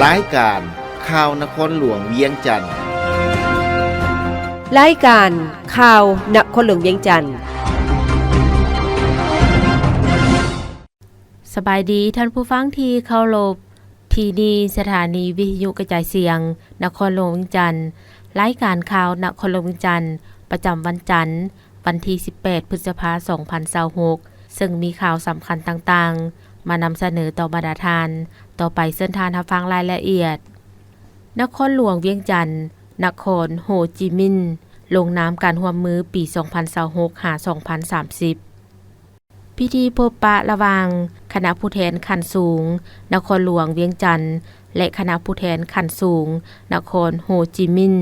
ລາຍການຂ່າວນະຄອນຫຼວງວຽງຈັນ. ລາຍການຂ່າວນະຄອນຫຼວງວຽງຈັນ. ສະບາຍດີທ່ານຜູ້ຟັງທີ່ເຄົາລົບ. ທີ່ນີ້ສະຖານີວິທະຍຸກະຈາຍສຽງນະຄອນຫຼວງວຽງຈັນ. ລາຍການຂ່າວນະຄອນຫຼວງວຽງຈັນ ປະຈຳວັນຈັນ ວັນທີສິບແປດ ພຶດສະພາ ສອງພັນຊາວຫົກ ເຊິ່ງມີຂ່າວສຳຄັນຕ່າງໆ ມານຳສະເໜີຕໍ່ບັນດາທ່ານ. ຕໍ່ໄປເຊີນທ່ານຮັບຟັງລາຍລະອຽດ. ນະຄອນຫຼວງວຽງຈັນ, ນະຄອນໂຮຈິມິນ ລົງນາມການຮ່ວມມືປີສອງພັນຊາວຫົກ ຫາ ສອງພັນສາມສິບ. ພິທີພົບປະລະຫວ່າງຄະນະຜູ້ແທນຂັ້ນສູງນະຄອນຫຼວງວຽງຈັນ ແລະ ຄະນະຜູ້ແທນຂັ້ນສູງນະຄອນໂຮຈິມິນ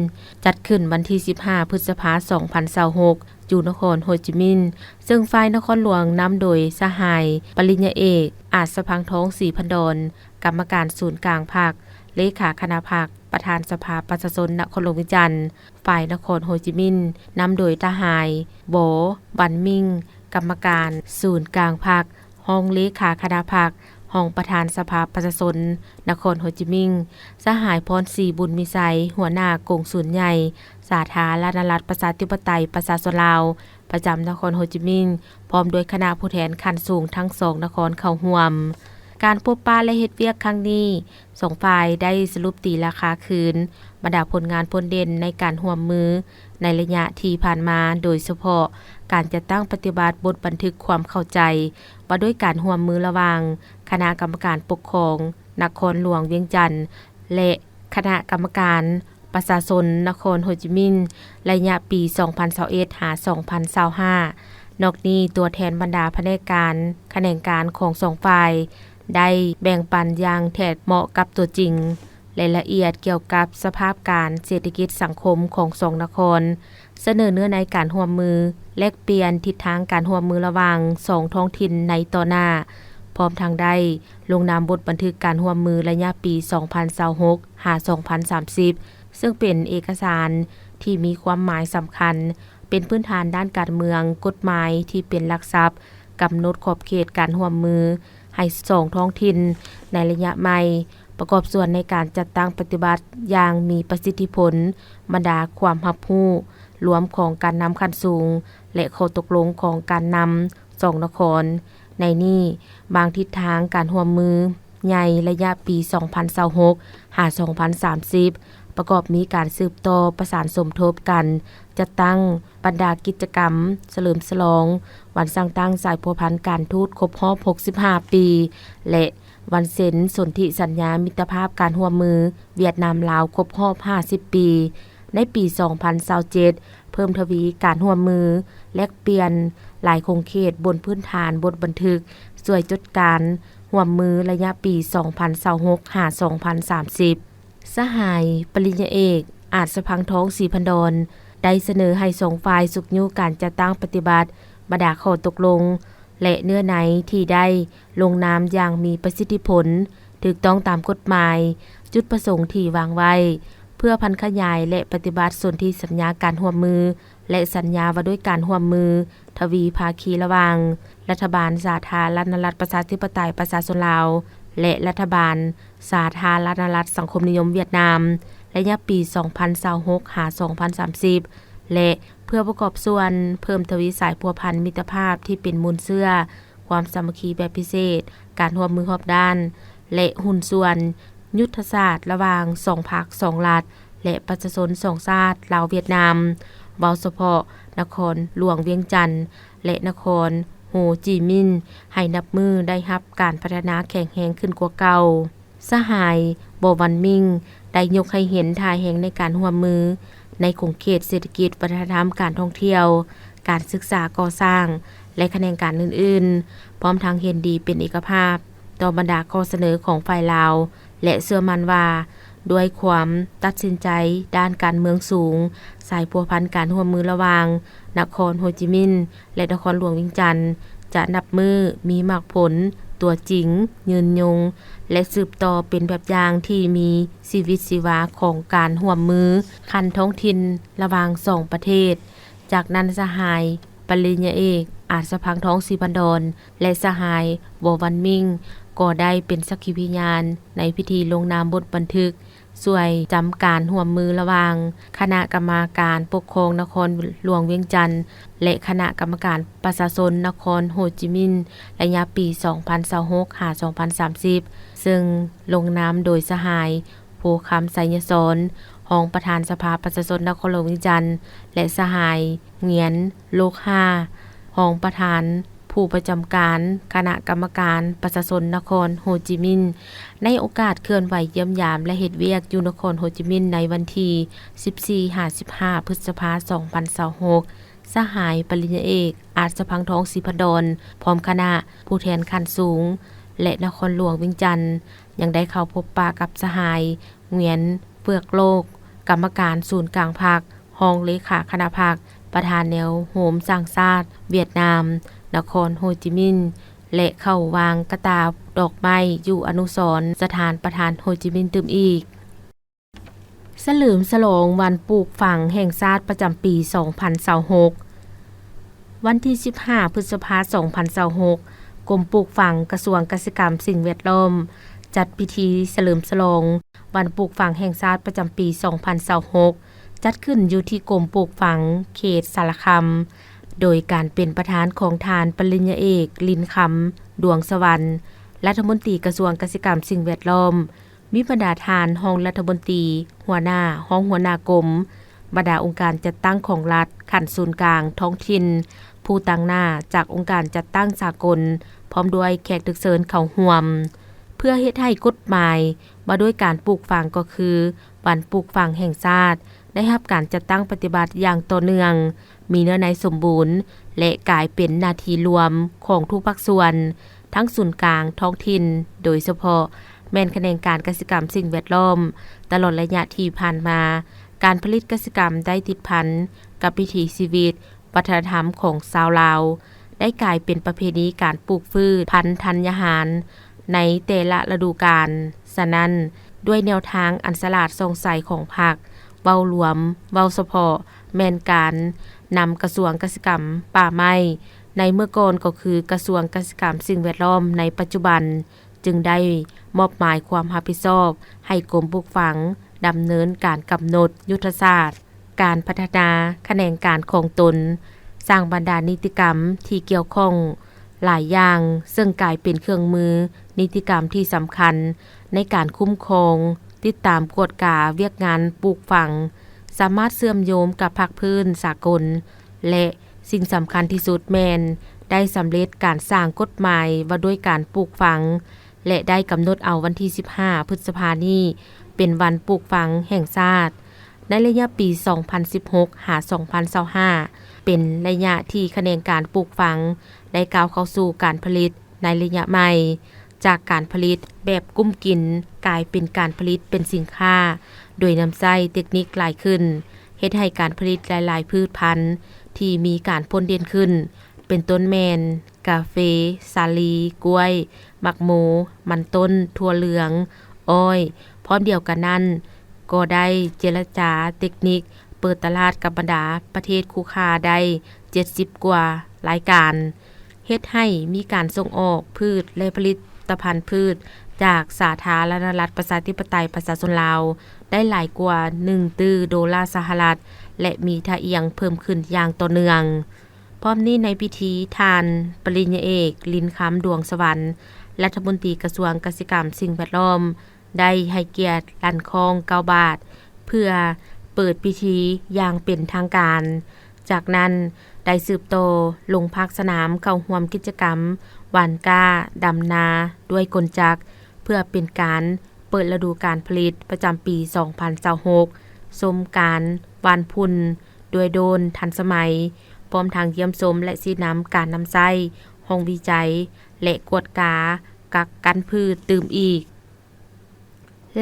ຈັດຂຶ້ນວັນທີສິບຫ້າ ພຶດສະພາ ສອງພັນຊາວຫົກ ຢູ່ນະຄອນໂຮຈິມິນ, ເຊິ່ງຝ່າຍນະຄອນຫຼວງນຳໂດຍສະຫາຍປະລິນຍາເອກ ອາດສະພັງທອງ ສີພັນດອນ ກຳມະການສູນກາງພັກ, ເລຂາຄະນະພັກ, ປະທານສະພາປະຊາຊົນນະຄອນຫຼວງວຽງຈັນ. ຝ່າຍນະຄອນໂຮຈິມິນ ນຳໂດຍທະຫາຍ ວໍ ວັນມິງ ກຳມະການສູນກາງພັກ, ຮອງເລຂາຄະນະພັກ, ຮອງປະທານສະພາປະຊາຊົນນະຄອນໂຮຈິມິນ, ສະຫາຍ ພອນສີ ບຸນມີໄຊ ຫົວໜ້າກົງສູນໃຫຍ່ສາທາລະນະລັດ ປະຊາທິປະໄຕ ປະຊາຊົນລາວ ປະຈຳນະຄອນໂຮຈິມິນ ພ້ອມດ້ວຍຄະນະຜູ້ແທນຂັ້ນສູງທັງສອງນະຄອນເຂົ້າຮ່ວມ. ການພົບປະ ແລະ ເຮັດວຽກຄັ້ງນີ້ ສອງຝ່າຍໄດ້ສະຫຼຸບຕີລາຄາຄືນບັນດາຜົນງານພົ້ນເດັ່ນໃນການຮ່ວມມືໃນໄລຍະທີ່ຜ່ານມາ, ໂດຍສະເພາະການຈັດຕັ້ງປະຕິບັດບົດບັນທຶກຄວາມເຂົ້າໃຈວ່າດ້ວຍການຮ່ວມມືລະຫວ່າງຄະນະກຳມະການປົກຄອງນະຄອນຫຼວງວຽງຈັນ ແລະ ຄະນະກຳມະການ ປະຊາຊົນນະຄອນໂຮຈິມິນ ໄລຍະປີສອງພັນຊາວເອັດ ຫາ ສອງພັນຊາວຫ້າ. ນອກນີ້, ຕົວແທນບັນດາພະແນກການ, ຂະແໜງການຂອງສອງຝ່າຍ ໄດ້ແບ່ງປັນຢ່າງແທດເໝາະກັບຕົວຈິງ ແລະ ລະອຽດກ່ຽວກັບສະພາບການເສດຖະກິດສັງຄົມຂອງສອງນະຄອນ, ສະເໜີເນື້ອໃນການຮ່ວມມື, ແລກປ່ຽນທິດທາງການຮ່ວມມືລະຫວ່າງສອງທ້ອງຖິ່ນໃນຕໍ່ໜ້າ, ພ້ອມທັງໄດ້ລົງນາມບົດບັນທຶກການຮ່ວມມືໄລຍະປີສອງພັນຊາວຫົກ ຫາ ສອງພັນສາມສິບ ເຊິ່ງເປັນເອກະສານທີ່ມີຄວາມໝາຍສຳຄັນ, ເປັນພື້ນຖານດ້ານການເມືອງ, ກົດໝາຍທີ່ເປັນຫຼັກຊັບ, ກຳນົດຂອບເຂດການຮ່ວມມືໃຫ້ສອງທ້ອງຖິ່ນໃນໄລຍະໃໝ່, ປະກອບສ່ວນໃນການຈັດຕັ້ງປະຕິບັດຢ່າງມີປະສິດທິຜົນບັນດາຄວາມຮັບຮູ້ລວມຂອງການນຳຂັ້ນສູງ ແລະ ຂໍ້ຕົກລົງຂອງການນຳສອງນະຄອນ. ໃນນີ້, ບາງທິດທາງການຮ່ວມມືໃຫຍ່ໄລຍະປີສອງພັນຊາວຫົກ ຫາ ສອງພັນສາມສິບ ປະກອບມີການສືບຕໍ່ປະສານສົມທົບກັນ, ຈັດຕັ້ງບັນດາກິດຈະກຳສະເຫຼີມສະຫຼອງວັນສ້າງຕັ້ງສາຍພົວພັນການທູດຄົບຮອບຫົກສິບຫ້າປີ ແລະ ວັນເຊັນສົນທິສັນຍາມິດຕະພາບການຮ່ວມມືຫວຽດນາມ-ລາວຄົບຮອບຫ້າສິບປີ. ໃນປີສອງພັນຊາວເຈັດ ເພີ່ມທະວີການຮ່ວມມືແລກປ່ຽນຫຼາຍຂົງເຂດບົນພື້ນຖານບົດບັນທຶກຊ່ວຍຈົດການຮ່ວມມືໄລຍະປີສອງພັນຊາວຫົກ ຫາ ສອງພັນສາມສິບ. ສະຫາຍປະລິນຍາເອກ ອາດສະພັງທອງ ສີພັນດອນ ໄດ້ສະເໜີໃຫ້ສອງຝ່າຍຊຸກຍູ້ການຈັດຕັ້ງປະຕິບັດບັນດາຂໍ້ຕົກລົງ ແລະ ເນື້ອໃນທີ່ໄດ້ລົງນາມຢ່າງມີປະສິດທິຜົນ, ຖືກຕ້ອງຕາມກົດໝາຍ, ຈຸດປະສົງທີ່ວາງໄວ້ ເພື່ອຜັນຂະຫຍາຍ ແລະ ປະຕິບັດສົນທິສັນຍາການຮ່ວມມື ແລະ ສັນຍາວ່າດ້ວຍການຮ່ວມມືທະວີພາຄີລະຫວ່າງລັດຖະບານສາທາລະນະລັດປະຊາທິປະໄຕປະຊາຊົນລາວ ແລະ ລັດຖະບານສາທາລະນະລັດສັງຄົມນິຍົມຫວຽດນາມ ໄລຍະປີສອງພັນຊາວຫົກ ຫາ ສອງພັນສາມສິບ ແລະ ເພື່ອປະກອບສ່ວນເພີ່ມທະວີສາຍພົວພັນມິດຕະພາບທີ່ເປັນມູນເຊື້ອ ຄວາມສາມັກຄີແບບພິເສດ, ການຮ່ວມມືຮອບດ້ານ ແລະ ຫຸ້ນສ່ວນຍຸດທະສາດລະຫວ່າງສອງພັກສອງລັດ ແລະ ປະຊາຊົນສອງຊາດ ລາວ-ຫວຽດນາມ, ເວົ້າສະເພາະນະຄອນຫຼວງວຽງຈັນ ແລະ ນະຄອນໂຮຈິມິນ ໃຫ້ນັບມື້ໄດ້ຮັບການພັດທະນາແຂງແຮງຂຶ້ນກວ່າເກົ່າ. ສະຫາຍ ວໍວັນມິງ ໄດ້ຍົກໃຫ້ເຫັນທ່າແຮງໃນການຮ່ວມມືໃນຂົງເຂດເສດຖະກິດ, ວັດທະນະທຳ, ການທ່ອງທ່ຽວ, ການສຶກສາກໍ່ສ້າງ ແລະ ຂະແໜງການອື່ນໆ, ພ້ອມທັງເຫັນດີເປັນເອກະພາບຕໍ່ບັນດາຂໍ້ສະເໜີຂອງຝ່າຍລາວ ແລະ ເຊື່ອໝັ້ນວ່າ ດ້ວຍຄວາມຕັດສິນໃຈດ້ານການເມືອງສູງ, ສາຍພົວພັນການຮ່ວມມືລະຫວ່າງນະຄອນໂຮຈິມິນ ແລະ ນະຄອນຫຼວງວຽງຈັນ ຈະນັບມື້ມີໝາກຜົນຕົວຈິງ, ຍືນຍົງ ແລະ ສືບຕໍ່ເປັນແບບຢ່າງທີ່ມີຊີວິດຊີວາຂອງການຮ່ວມມືຂັ້ນທ້ອງຖິ່ນລະຫວ່າງສອງປະເທດ. ຈາກນັ້ນ, ສະຫາຍປະລິນຍາເອກ ອາດສະພັງທອງ ສີພັນດອນ ແລະ ສະຫາຍ ວໍວັນມິງ ກໍໄດ້ເປັນສັກຂີພະຍານໃນພິທີລົງນາມບົດບັນທຶກ ຊ່ວຍຈຳການຮ່ວມມືລະຫວ່າງຄະນະກຳມະການປົກຄອງນະຄອນຫຼວງວຽງຈັນ ແລະ ຄະນະກຳມະການປະຊາຊົນນະຄອນໂຮຈິມິນ ໄລຍະປີສອງພັນຊາວຫົກ ຫາ ສອງພັນສາມສິບ ເຊິ່ງລົງນາມໂດຍສະຫາຍ ໂພຄຳ ໄຊຍະສອນ ຮອງປະທານສະພາປະຊາຊົນນະຄອນຫຼວງວຽງຈັນ ແລະ ສະຫາຍ ງວຽນ ໂລກຫ້າ ຮອງປະທານຜູ້ປະຈຳການຄະນະກຳມະການປະຊາຊົນນະຄອນໂຮຈິມິນ ໃນໂອກາດເຄື່ອນໄຫວຢ້ຽມຢາມ ແລະ ເຮັດວຽກຢູ່ນະຄອນໂຮຈິມິນ ໃນວັນທີສິບສີ່ ຫາ ສິບຫ້າ ພຶດສະພາ ສອງພັນຊາວຫົກ ສະຫາຍປະລິນຍາເອກ ອາດສະພັງທອງ ສີພັນດອນ ພ້ອມຄະນະຜູ້ແທນຂັ້ນສູງ ແລະ ນະຄອນຫຼວງວຽງຈັນ ຍັງໄດ້ເຂົ້າພົບປະກັບສະຫາຍ ຫງວຽນ ເຟືອກໂລກ ກຳມະການສູນກາງພັກ, ຮອງເລຂາຄະນະພັກ, ປະທານແນວໂຮມສ້າງຊາດຫວຽດນາມ ນະຄອນໂຮຈິມິນ ແລະ ເຂົ້າວາງກະຕ່າດອກໄມ້ຢູ່ອະນຸສອນສະຖານປະທານໂຮຈິມິນຕື່ມອີກ. ສະເຫຼີມສະຫຼອງວັນປູກຝັງແຫ່ງຊາດປະຈຳປີສອງພັນຊາວຫົກ. ວັນທີສິບຫ້າ ພຶດສະພາ ສອງພັນຊາວຫົກ ກົມປູກຝັງ ກະຊວງກະສິກຳ ສິ່ງແວດລ້ອມ ຈັດພິທີສະເຫຼີມສະຫຼອງວັນປູກຝັງແຫ່ງຊາດປະຈຳປີສອງພັນຊາວຫົກ ຈັດຂຶ້ນຢູ່ທີ່ກົມປູກຝັງເຂດສາລະຄຳ ໂດຍການເປັນປະທານຂອງທ່ານປະລິນຍາເອກ ລິນຄຳ ດວງສະຫວັນ ລັດຖະມົນຕີກະຊວງກະສິກຳ ສິ່ງແວດລ້ອມ, ມີບັນດາທ່ານຮອງລັດຖະມົນຕີ, ຫົວໜ້າ, ຮອງຫົວໜ້າກົມ, ບັນດາອົງການຈັດຕັ້ງຂອງລັດຂັ້ນສູນກາງ, ທ້ອງຖິ່ນ, ຜູ້ຕາງໜ້າຈາກອົງການຈັດຕັ້ງສາກົນ ພ້ອມດ້ວຍແຂກຖືກເຊີນເຂົ້າຮ່ວມ ເພື່ອເຮັດໃຫ້ກົດໝາຍວ່າດ້ວຍການປູກຝັງ ກໍຄືວັນປູກຝັງແຫ່ງຊາດ ໄດ້ຮັບການຈັດຕັ້ງປະຕິບັດຢ່າງຕໍ່ເນື່ອງ, ມີເນື້ອໃນສົມບູນ ແລະ ກາຍເປັນໜ້າທີ່ລວມຂອງທຸກພາກສ່ວນ ທັງສູນກາງ, ທ້ອງຖິ່ນ, ໂດຍສະເພາະແມ່ນຂະແໜງການກະສິກຳສິ່ງແວດລ້ອມ. ຕະຫຼອດໄລຍະທີ່ຜ່ານມາ, ການຜະລິດກະສິກຳໄດ້ຕິດພັນກັບວິຖີຊີວິດ, ວັດທະນະທຳຂອງຊາວລາວ, ໄດ້ກາຍເປັນປະເພນີການປູກພືດພັນທັນຍາຫານໃນແຕ່ລະລະດູການ. ສະນັ້ນ, ດ້ວຍແນວທາງອັນສະຫຼາດສ່ອງໃສຂອງພັກ, ເວົ້າລວມ, ເວົ້າສະເພາະ, ແມ່ນການນຳກະຊວງກະສິກຳ, ປ່າໄມ້ ໃນເມື່ອກ່ອນກໍຄືກະຊວງກະສິກຳ, ສິ່ງແວດລ້ອມ ໃນປັດຈຸບັນ ຈຶ່ງໄດ້ມອບໝາຍຄວາມຮັບຜິດຊອບໃຫ້ກົມປູກຝັງດຳເນີນການກຳນົດຍຸດທະສາດການພັດທະນາຂະແໜງການຂອງຕົນ, ສ້າງບັນດານິຕິກຳທີ່ກ່ຽວຂ້ອງຫຼາຍຢ່າງ, ເຊິ່ງກາຍເປັນເຄື່ອງມືນິຕິກຳທີ່ສຳຄັນໃນການຄຸ້ມຄອງ, ຕິດຕາມກວດກາວຽກງານປູກຝັງ, ສາມາດເຊື່ອມໂຍງກັບພາກພື້ນສາກົນ ແລະ ສິ່ງສຳຄັນທີ່ສຸດແມ່ນໄດ້ສຳເລັດການສ້າງກົດໝາຍວ່າດ້ວຍການປູກຝັງ ແລະ ໄດ້ກຳນົດເອົາວັນທີສິບຫ້າ ພຶດສະພານີ້ເປັນວັນປູກຝັງແຫ່ງຊາດ. ໃນໄລຍະປີສອງພັນສິບຫົກ ຫາ ສອງພັນຊາວຫ້າ ເປັນໄລຍະທີ່ຂະແໜງການປູກຝັງໄດ້ກ້າວເຂົ້າສູ່ການຜະລິດໃນໄລຍະໃໝ່, ຈາກການຜະລິດແບບກຸ້ມກິນ ກາຍເປັນການຜະລິດເປັນສິນຄ້າ ໂດຍນຳໃຊ້ເຕັກນິກຫຼາຍຂຶ້ນ, ເຮັດໃຫ້ການຜະລິດຫຼາຍໆພືດພັນທີ່ມີການໂດດເດັ່ນຂຶ້ນ ເປັນຕົ້ນແມ່ນ ກາເຟ, ສາລີ, ກ້ວຍ, ໝາກໂມ, ມັນຕົ້ນ, ຖົ່ວເຫຼືອງ, ອ້ອຍ. ພ້ອມດຽວກັນນັ້ນ, ກໍໄດ້ເຈລະຈາເຕັກນິກເປີດຕະຫຼາດກັບບັນດາປະເທດຄູ່ຄ້າໄດ້ເຈັດສິບກວ່າລາຍການ, ເຮັດໃຫ້ມີການສົ່ງອອກພືດ ແລະ ຜະລິດຕະພັນພືດຈາກສາທາລະນະລັດ ປະຊາທິປະໄຕ ປະຊາຊົນລາວ ໄດ້ຫຼາຍກວ່າໜຶ່ງຕື້ໂດລາສະຫະລັດ ແລະ ມີທ່າອ່ຽງເພີ່ມຂຶ້ນຢ່າງຕໍ່ເນື່ອງ. ພ້ອມນີ້ໃນພິທີ, ທ່ານປະລິນຍາເອກ ລິນຄຳ ດວງສະຫວັນ ລັດຖະມົນຕີກະຊວງກະສິກຳ ສິ່ງແວດລ້ອມ ໄດ້ໃຫ້ກຽດລັ່ນຄ້ອງເກົ້າບາດ ເພື່ອເປີດພິທີຢ່າງເປັນທາງການ. ຈາກນັ້ນໄດ້ສືບຕໍ່ລົງພາກສະໜາມເຂົ້າຮ່ວມກິດຈະກຳຫວ່ານກ້າ, ດຳນາດ້ວຍກົນຈັກ ເພື່ອເປັນການເປີດລະດູການຜະລິດປະຈຳປີສອງພັນຊາວຫົກ, ຊົມການຫວ່ານຝຸ່ນ ດ້ວຍໂດຣນທັນສະໄໝ, ພ້ອມທັງຢ້ຽມຊົມ ແລະ ຊີ້ນຳການນຳໃຊ້ຫ້ອງວິໄຈ ແລະ ກວດກາກັກກັ້ນພືດຕື່ມອີກ.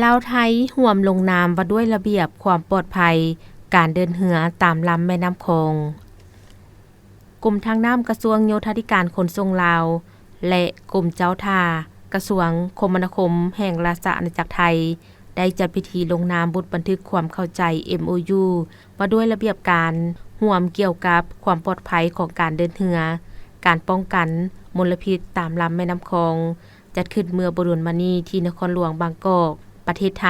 ລາວໄທຮ່ວມລົງນາມວ່າດ້ວຍລະບຽບຄວາມປອດໄພການເດີນເຮືອຕາມລຳແມ່ນ້ຳຂອງ. ກົມທາງນ້ຳ ກະຊວງໂຍທາທິການຂົນສົ່ງລາວ ແລະ ກົມເຈົ້າທ່າ ກະຊວງຄົມມະນາຄົມແຫ່ງລາຊະອານາຈັກໄທ ໄດ້ຈັດພິທີລົງນາມບົດບັນທຶກຄວາມເຂົ້າໃຈ ເອັມໂອຢູ ວ່າດ້ວຍລະບຽບການຮ່ວມກ່ຽວກັບຄວາມປອດໄພຂອງການເດີນເຮືອ, ການປ້ອງກັນມົນລະພິດຕາມລຳແມ່ນ້ຳຂອງ, ຈັດຂຶ້ນເມື່ອບໍ່ດົນມານີ້ທີ່ນະຄອນຫຼວງບາງກອກ, ປະເທດໄທ,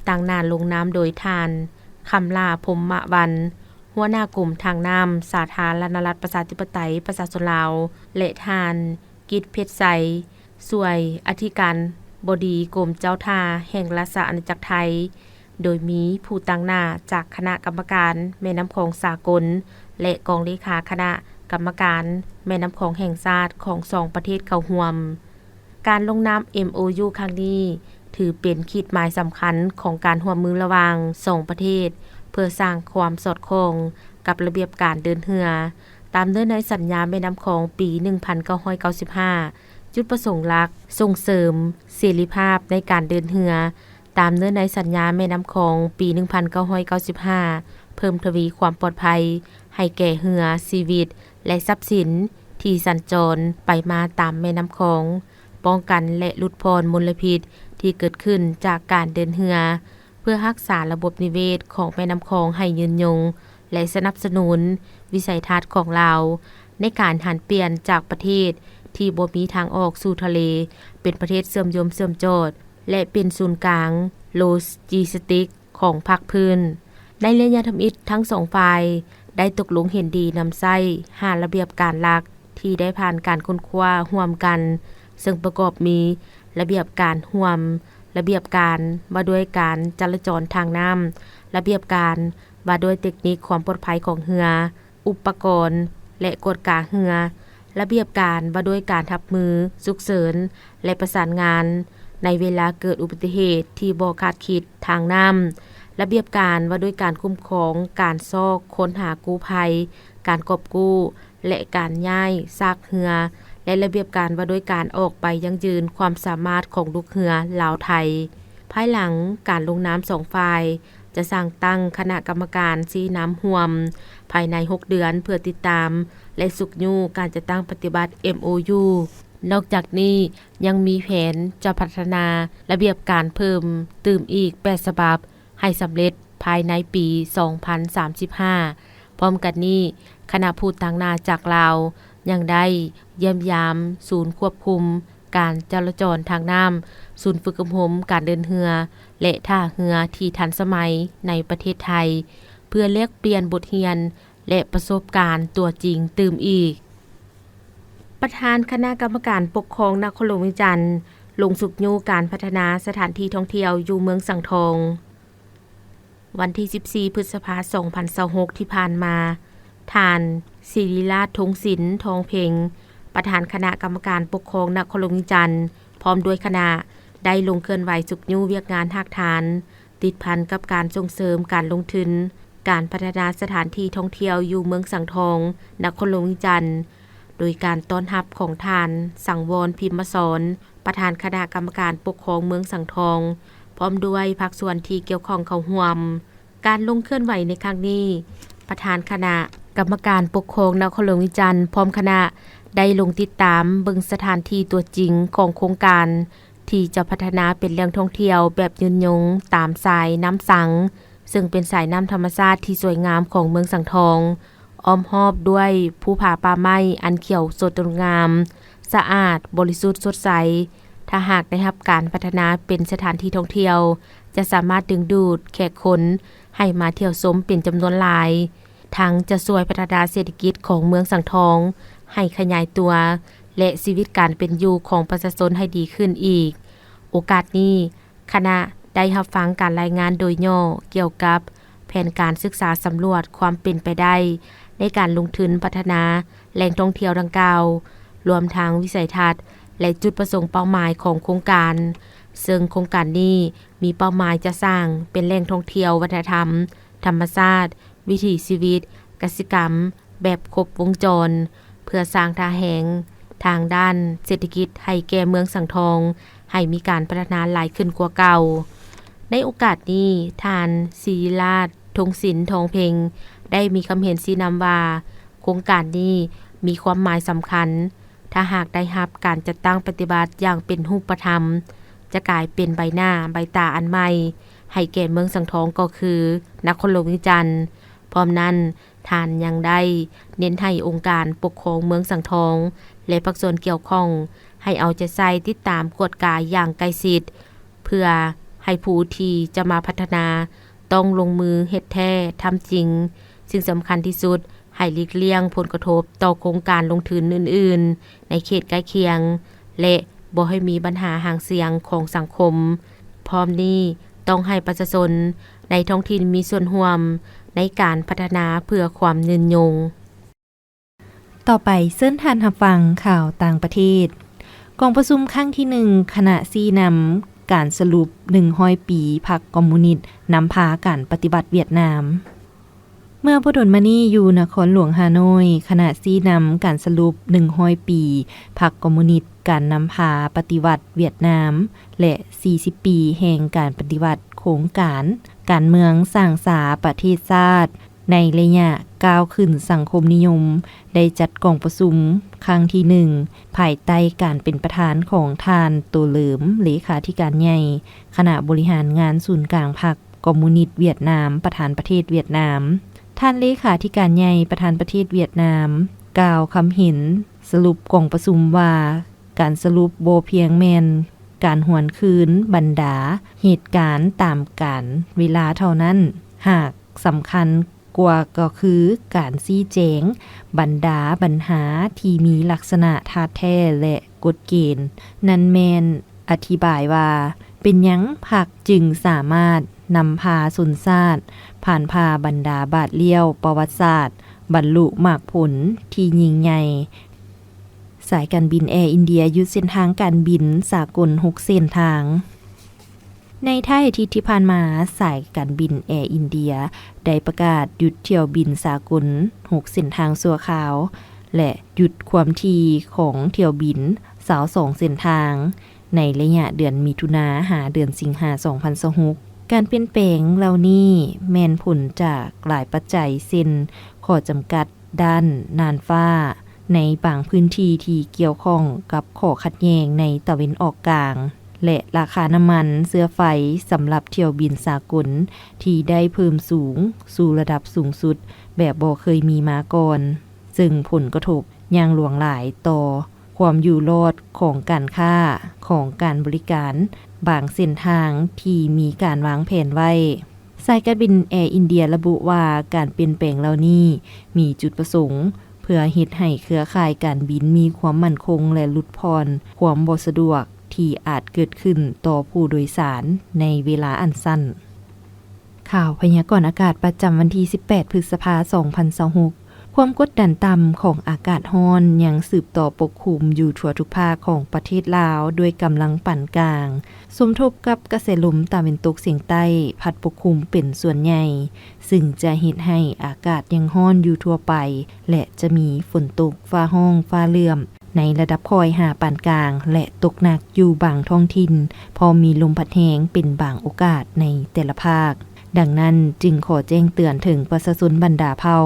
ຕາງໜ້າລົງນາມໂດຍທ່ານ ຄຳຫຼ້າ ພົມມະວັນ ຫົວໜ້າກົມທາງນ້ຳ ສາທາລະນະລັດ ປະຊາທິປະໄຕ ປະຊາຊົນລາວ ແລະ ທ່ານ ກິດ ເພັດໄຊ ຊ່ວຍອະທິການບໍດີກົມເຈົ້າທ່າແຫ່ງລາຊະອານາຈັກໄທ, ໂດຍມີຜູ້ຕາງໜ້າຈາກຄະນະກຳມະການແມ່ນ້ຳຂອງສາກົນ ແລະ ກອງເລຂາຄະນະກຳມະການແມ່ນ້ຳຂອງແຫ່ງຊາດຂອງສອງປະເທດເຂົ້າຮ່ວມ. ການລົງນາມ ເອັມໂອຢູ ຄັ້ງນີ້ ຖືເປັນຂີດໝາຍສຳຄັນຂອງການຮ່ວມມືລະຫວ່າງສອງປະເທດ ເພື່ອສ້າງຄວາມສອດຄ່ອງກັບລະບຽບການເດີນເຮືອ ຕາມເນື້ອໃນສັນຍາແມ່ນ້ຳຂອງປີໜຶ່ງພັນເກົ້າຮ້ອຍເກົ້າສິບຫ້າ. ຈຸດປະສົງຫຼັກ, ສົ່ງເສີມເສລີພາບໃນການເດີນເຮືອ ຕາມເນື້ອໃນສັນຍາແມ່ນ້ຳຂອງປີໜຶ່ງພັນເກົ້າຮ້ອຍເກົ້າສິບຫ້າ, ເພີ່ມທະວີຄວາມປອດໄພໃຫ້ແກ່ເຮືອ, ຊີວິດ ແລະ ຊັບສິນທີ່ສັນຈອນໄປມາຕາມແມ່ນ້ຳຂອງ, ປ້ອງກັນ ແລະ ຫຼຸດຜ່ອນມົນລະພິດທີ່ເກີດຂຶ້ນຈາກການເດີນເຮືອ, ເພື່ອຮັກສາລະບົບນິເວດຂອງແມ່ນ້ຳຂອງໃຫ້ຍືນຍົງ ແລະ ສະໜັບສະໜູນວິໄສທັດຂອງລາວ ໃນການຫັນປ່ຽນຈາກປະເທດທີ່ບໍ່ມີທາງອອກສູ່ທະເລ ເປັນປະເທດເຊື່ອມໂຍມເຊື່ອມຈອດ ແລະ ເປັນສູນກາງໂລຈິສຕິກຂອງພາກພື້ນ. ໃນໄລຍະທຳອິດ, ທັງສອງຝ່າຍໄດ້ຕົກລົງເຫັນດີນຳໃຊ້ຫ້າລະບຽບການຫຼັກ ທີ່ໄດ້ຜ່ານການຄົ້ນຄວ້າຮ່ວມກັນ, ເຊິ່ງປະກອບມີ ລະບຽບການຮ່ວມ, ລະບຽບການວ່າດ້ວຍການຈະລາຈອນທາງນ້ຳ, ລະບຽບການວ່າດ້ວຍເຕັກນິກຄວາມປອດໄພຂອງເຮືອ, ອຸປະກອນ ແລະ ກວດກາເຮືອ, ລະບຽບການວ່າດ້ວຍການຮັບມືສຸກເສີນ ແລະ ປະສານງານໃນເວລາເກີດອຸບັດຕິເຫດທີ່ບໍ່ຄາດຄິດທາງນ້ຳ, ລະບຽບການວ່າດ້ວຍການຄຸ້ມຄອງ, ການຊອກຄົ້ນຫາກູ້ໄພ, ການກອບກູ້ ແລະ ການຍ້າຍຊາກເຮືອ ແລະ ລະບຽບການວ່າດ້ວຍການອອກໃບຢັ້ງຢືນຄວາມສາມາດຂອງລູກເຮືອລາວ-ໄທ. ພາຍຫຼັງການລົງນາມສອງຝ່າຍ ຈະສ້າງຕັ້ງຄະນະກຳມະການຊີ້ນຳຮ່ວມພາຍໃນຫົກເດືອນ ເພື່ອຕິດຕາມ ແລະ ຊຸກຍູ້ການຈັດຕັ້ງປະຕິບັດ ເອັມໂອຢູ. ນອກຈາກນີ້ຍັງມີແຜນຈະພັດທະນາລະບຽບການເພີ່ມຕື່ມອີກແປດສະບັບ ໃຫ້ສຳເລັດພາຍໃນປີສອງພັນສາມສິບຫ້າ. ພ້ອມກັນນີ້, ຄະນະຜູ້ຕາງໜ້າຈາກລາວຍັງໄດ້ຢ້ຽມຢາມສູນຄວບຄຸມການຈະລາຈອນທາງນ້ຳ, ສູນຝຶກອົບຮົມການເດີນເຮືອ ແລະ ທ່າເຮືອທີ່ທັນສະໄໝໃນປະເທດໄທ ເພື່ອແລກປ່ຽນບົດຮຽນ ແລະ ປະສົບການຕົວຈິງຕື່ມອີກ. ປະທານຄະນະກຳມະການປົກຄອງນະຄອນຫຼວງວຽງຈັນ ລົງຊຸກຍູ້ການພັດທະນາສະຖານທີ່ທ່ອງທ່ຽວຢູ່ເມືອງສັງທອງ. ວັນທີສິບສີ່ ພຶດສະພາ ສອງພັນຊາວຫົກ ທີ່ຜ່ານມາ, ທ່ານ ສິລິລາດ ທົງສິນ ທອງເພັງ ປະທານຄະນະກຳມະການປົກຄອງນະຄອນຫຼວງວຽງຈັນ ພ້ອມດ້ວຍຄະນະ ໄດ້ລົງເຄື່ອນໄຫວຊຸກຍູ້ວຽກງານຮາກຖານ ຕິດພັນກັບການສົ່ງເສີມການລົງທຶນ ການພັດທະນາສະຖານທີ່ທ່ອງທ່ຽວຢູ່ເມືອງສັງທອງ ນະຄອນຫຼວງວຽງຈັນ ໂດຍການຕ້ອນຮັບຂອງທ່ານ ສັງວອນ ພິມມະສອນ ປະທານຄະນະກຳມະການປົກຄອງເມືອງສັງທອງ ພ້ອມດ້ວຍພາກສ່ວນທີ່ກ່ຽວຂ້ອງເຂົ້າຮ່ວມ. ການລົງເຄື່ອນໄຫວໃນຄັ້ງນີ້, ປະທານຄະນະກຳມະການປົກຄອງນະຄອນຫຼວງວຽງຈັນ ພ້ອມຄະນະ ໄດ້ລົງຕິດຕາມເບິ່ງສະຖານທີ່ຕົວຈິງຂອງໂຄງການ ທີ່ຈະພັດທະນາເປັນແຫຼ່ງທ່ອງທ່ຽວແບບຍືນຍົງຕາມສາຍນ້ຳສັງ, ເຊິ່ງເປັນສາຍນ້ຳທຳມະຊາດທີ່ສວຍງາມຂອງເມືອງສັງທອງ, ອ້ອມຮອບດ້ວຍພູຜາປ່າໄມ້ອັນຂຽວສົດງົດງາມ, ສະອາດ, ບໍລິສຸດ, ສົດໃສ. ຖ້າຫາກໄດ້ຮັບການພັດທະນາເປັນສະຖານທີ່ທ່ອງທ່ຽວ, ຈະສາມາດດຶງດູດແຂກຄົນໃຫ້ມາທ່ຽວຊົມເປັນຈຳນວນຫຼາຍ, ທັງຈະຊ່ວຍພັດທະນາເສດຖະກິດຂອງເມືອງສັງທອງໃຫ້ຂະຫຍາຍຕົວ ແລະ ຊີວິດການເປັນຢູ່ຂອງປະຊາຊົນໃຫ້ດີຂຶ້ນອີກ. ໂອກາດນີ້, ຄະນະໄດ້ຮັບຟັງການລາຍງານໂດຍຫຍໍ້ກ່ຽວກັບແຜນການສຶກສາສຳຫຼວດຄວາມເປັນໄປໄດ້ໃນການລົງທຶນພັດທະນາແຫຼ່ງທ່ອງທ່ຽວດັ່ງກ່າວ, ລວມທັງວິໄສທັດ ແລະ ຈຸດປະສົງເປົ້າໝາຍຂອງໂຄງການ, ເຊິ່ງໂຄງການນີ້ມີເປົ້າໝາຍຈະສ້າງເປັນແຫຼ່ງທ່ອງທ່ຽວວັດທະນະທຳ, ທຳມະຊາດ, ວິຖີຊີວິດ, ກະສິກຳ ແບບຄົບວົງຈອນ ເພື່ອສ້າງທ່າແຮງທາງດ້ານເສດຖະກິດໃຫ້ແກ່ເມືອງສັງທອງ ໃຫ້ມີການພັດທະນາຫຼາຍຂຶ້ນກວ່າເກົ່າ. ໃນໂອກາດນີ້, ທ່ານ ສີລາດ ທົງສິນ ທອງເພັງ ໄດ້ມີຄຳເຫັນຊີ້ນຳວ່າ, ໂຄງການນີ້ມີຄວາມໝາຍສຳຄັນ, ຖ້າຫາກໄດ້ຮັບການຈັດຕັ້ງປະຕິບັດຢ່າງເປັນຮູບປະທຳ, ຈະກາຍເປັນໃບໜ້າໃບຕາອັນໃໝ່ໃຫ້ແກ່ເມືອງສັງທອງ ກໍຄືນະຄອນຫຼວງວຽງຈັນ. ພ້ອມນັ້ນ, ທ່ານຍັງໄດ້ເນັ້ນໃຫ້ອົງການປົກຄອງເມືອງສັງທອງ ແລະ ພາກສ່ວນກ່ຽວຂ້ອງ ໃຫ້ເອົາໃຈໃສ່ຕິດຕາມກວດກາຢ່າງໃກ້ຊິດ ເພື່ອໃຫ້ຜູ້ທີ່ຈະມາພັດທະນາຕ້ອງລົງມືເຮັດແທ້ທຳຈິງ. ສິ່ງສຳຄັນທີ່ສຸດ, ໃຫ້ຫຼີກລ່ຽງຜົນກະທົບຕໍ່ໂຄງການລົງທຶນອື່ນໆໃນເຂດໃກ້ຄຽງ ແລະ ບໍ່ໃຫ້ມີບັນຫາຫາງສຽງຂອງສັງຄົມ. ພ້ອມນີ້, ຕ້ອງໃຫ້ປະຊາຊົນໃນທ້ອງຖິ່ນມີສ່ວນຮ່ວມໃນການພັດທະນາເພື່ອຄວາມຍືນຍົງ. ຕໍ່ໄປເຊີນທ່ານຮັບຟັງຂ່າວຕ່າງປະເທດ. ກອງປະຊຸມຄັ້ງທີໜຶ່ງ ຄະນະຊີ້ນຳການສະຫຼຸບໜຶ່ງຮ້ອຍປີພັກຄອມມູນິດນຳພາການປະຕິວັດຫວຽດນາມ. ເມື່ອບໍ່ດົນມານີ້, ຢູ່ນະຄອນຫຼວງຮ່າໂນ້ຍ, ຄະນະຊີ້ນຳການສະຫຼຸບໜຶ່ງຮ້ອຍປີພັກຄອມມູນິດ ການນຳພາປະຕິວັດຫວຽດນາມ ແລະ ສີ່ສິບປີແຫ່ງການປະຕິວັດໂຄງການການເມືອງສ້າງສາປະເທດຊາດ ໃນໄລຍະກ້າວຂຶ້ນສັງຄົມນິຍົມ ໄດ້ຈັດກອງປະຊຸມຄັ້ງທີໜຶ່ງ ພາຍໃຕ້ການເປັນປະທານຂອງທ່ານ ໂຕເຫຼີມ ເລຂາທິການໃຫຍ່ຄະນະບໍລິຫານງານສູນກາງພັກຄອມມູນິດຫວຽດນາມ ປະທານປະເທດຫວຽດນາມ. ທ່ານເລຂາທິການໃຫຍ່ປະທານປະເທດຫວຽດນາມ ກ່າວຄຳເຫັນສະຫຼຸບກອງປະຊຸມວ່າ, ການສະຫຼຸບບໍ່ພຽງແມ່ນການຫວນຄືນບັນດາເຫດການຕາມການເວລາເທົ່ານັ້ນ, ຫາກສຳຄັນກວ່າກໍຄືການຊີ້ແຈງບັນດາບັນຫາທີ່ມີລັກສະນະທາດແທ້ ແລະ ກົດເກນ, ນັ້ນແມ່ນອະທິບາຍວ່າ ເປັນຫຍັງພັກຈຶ່ງສາມາດນຳພາຊົນຊາດຜ່ານຜ່າບັນດາບາດລ້ຽວປະຫວັດສາດ ບັນລຸໝາກຜົນທີ່ຍິ່ງໃຫຍ່. ສາຍການບິນແອອິນເດຍຢຸດເສັ້ນທາງການບິນສາກົນຫົກເສັ້ນທາງ. ໃນທ້າຍອາທິດທີ່ຜ່ານມາ, ສາຍການບິນແອອິນເດຍໄດ້ປະກາດຢຸດຖ້ຽວບິນສາກົນຫົກເສັ້ນທາງຊົ່ວຄາວ ແລະ ຢຸດຄວາມຖີ່ຂອງຖ້ຽວບິນຊາວສອງເສັ້ນທາງ ໃນໄລຍະເດືອນມິຖຸນາຫາເດືອນສິງຫາ ສອງພັນຊາວຫົກ. ການປ່ຽນແປງເຫຼົ່ານີ້ແມ່ນຜົນຈາກຫຼາຍປັດໄຈ ເຊັ່ນ ຂໍ້ຈຳກັດ ດ້ານນ່ານຟ້າໃນບາງພື້ນທີ່ທີ່ກ່ຽວຂ້ອງກັບຂໍ້ຂັດແຍ່ງໃນຕາເວັນອອກກາງ ແລະ ລາຄານ້ຳມັນເຊື້ອໄຟສຳລັບຖ້ຽວບິນສາກົນທີ່ໄດ້ເພີ່ມສູງສູ່ລະດັບສູງສຸດແບບບໍ່ເຄີຍມີມາກ່ອນ, ເຊິ່ງຜົນກະທົບຢ່າງຫຼວງຫຼາຍຕໍ່ຄວາມຢູ່ລອດຂອງການຄ້າ, ຂອງການບໍລິການ, ບາງເສັ້ນທາງທີ່ມີການວາງແຜນໄວ້. ສາຍການບິນແອອິນເດຍລະບຸວ່າ ການປ່ຽນແປງເຫຼົ່ານີ້ມີຈຸດປະສົງເພື່ອເຮັດໃຫ້ເຄືອຂ່າຍການບິນມີຄວາມໝັ້ນຄົງ ແລະ ຫຼຸດຜ່ອນຄວາມບໍ່ສະດວກທີ່ອາດເກີດຂຶ້ນຕໍ່ຜູ້ໂດຍສານໃນເວລາອັນສັ້ນ. ຂ່າວພະຍາກອນອາກາດປະຈຳວັນທີສິບແປດ ພຶດສະພາ ສອງພັນຊາວຫົກ. ຄວາມກົດດັນຕ່ຳຂອງອາກາດຮ້ອນຍັງສືບຕໍ່ປົກຄຸມຢູ່ທົ່ວທຸກພາກຂອງປະເທດລາວ ດ້ວຍກຳລັງປານກາງ, ສົມທົບກັບກະແສລົມຕາເວັນຕົກສຽງໃຕ້ພັດປົກຄຸມເປັນສ່ວນໃຫຍ່, ຊຶ່ງຈະເຮັດໃຫ້ອາກາດຍັງຮ້ອນຢູ່ທົ່ວໄປ ແລະ ຈະມີຝົນຕົກ, ຟ້າຮ້ອງ, ຟ້າເຫຼື້ອມ ໃນລະດັບຄ່ອຍຫາປານກາງ ແລະ ຕົກໜັກຢູ່ບາງທ້ອງຖິ່ນ, ພ້ອມມີລົມພັດແຮງເປັນບາງໂອກາດໃນແຕ່ລະພາກ. ດັ່ງນັ້ນ, ຈຶ່ງຂໍແຈ້ງເຕືອນເຖິງປະຊາຊົນບັນດາເຜົ່າ,